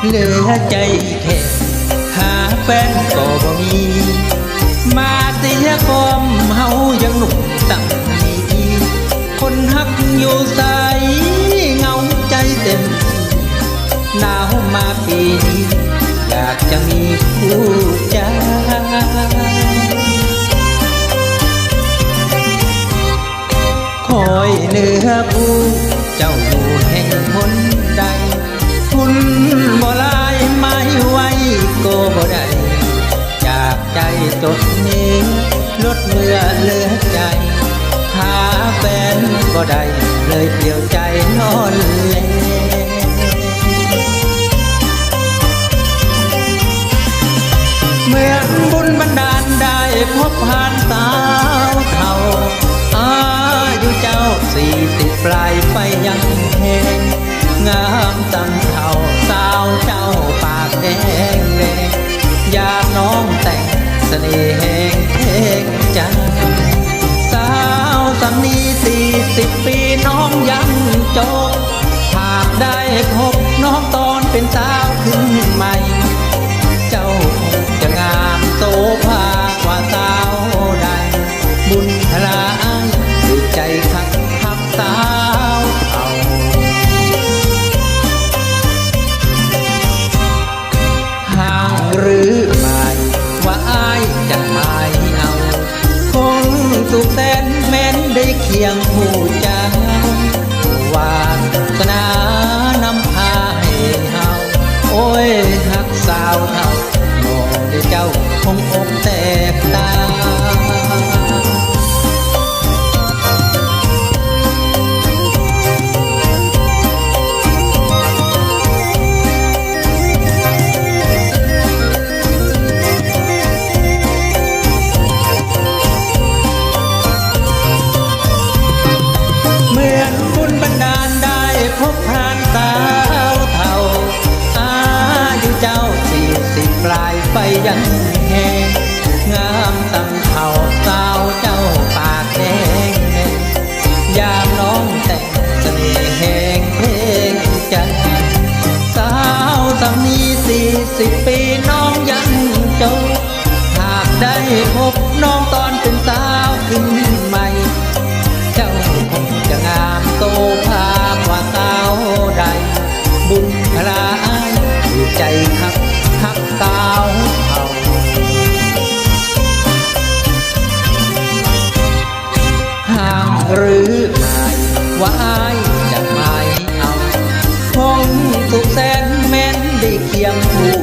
ເຫຼືອໃຈແຄ່ຫາແຟນກໍບໍ່ມີ ມາເສຍຄວາມເຮົາຍັງໜຸ່ມຕັ້ງມີ ຄົນຮັກຢູ່ໃສເຫງົາໃຈເຕັມ ໜາວມາປີນີ້ ຢາກຈະມີຄູ່ໃຈ. ຄອຍເນື້ອຄູ່ເຈົ້າຢູ່ແຫ່ງຫົນໃດ ຄຸນບໍ່ລາຍໄມ້ໄວ້ກໍບໍ່ໄດ້ ຈາກໃຈຕົນເອງ ລົດເມື່ອເຫຼືອໃຈ ຫາແຟນບໍ່ໄດ້ ເລີຍປ່ຽວໃຈນອນແລ. ເມື່ອບຸນບັນດານໄດ້ພົບຜ່ານສາວເຖົ້າ ອາຍຸເຈົ້າສີ່ສິບປາຍໄປຍັງແຮງ ງາມສ່ຳເຖົ້າສາວເຈົ້າປາກແດງແດງ ຢາກນ້ອງແຕ່ງສະເໜ່ແຮງເພງຈັນ ສາວສ່ຳນີ້ສີ່ສິບປີນ້ອງຍັງຈົກ ຫາກໄດ້ພົບນ້ອງຕອນເປັນສາວຂຶ້ນໃໝ່ ເຈົ້າຄົງຈະງາມໂສພາກວ່າສາວໃດ ບຸນພະລາອ້າຍ ໃຈຄັກຮັກສາວເຖົ້າ ຮ່າງຫຼືໝາຍວ່າອ້າຍຈະໝາຍເອົາ ຄົງສຸກແສນແມ່ນໄດ້ຄຽງຄູ່ເຈົ້າ ວາສະໜານຳພາໃຫ້ເຮົາ ໂອ້ຍ ຮັກສາວເຖົ້າ ບໍ່ໄດ້ເຈົ້າຄົງອົກແຕກຕາຍ. ເມື່ອບຸນບັນດານໄດ້ພົບຜ່ານສາວເຖົ້າ ອາຍຸເຈົ້າສີ່ສິບປາຍໄປຍັງແຮງ ງາມສ່ຳເຖົ້າສາວເຈົ້າປາກແດງແດງ ຢາກນ້ອງແຕ່ງສະເໜ່ແຮງເພງຈັນ ສາວສ່ຳນີ້ສີ່ສິບປີນ້ອງຍັງຈົກ ຫາກໄດ້ພົບນ້ອງຕອນເປັນສາວຂຶ້ນໃໝ່ ເຈົ້າຄົງຈະງາມໂສພາກວ່າສາວໃດ ບຸນພະລາອ້າຍ ໃຈຄັກຮັກສາວເຖົ້າ. ຮ່າງຫຼືໝາຍວ່າອ້າຍຈະໝາຍເອົາ ຄົງສຸກແສນແມ່ນໄດ້ຄຽງຄູ່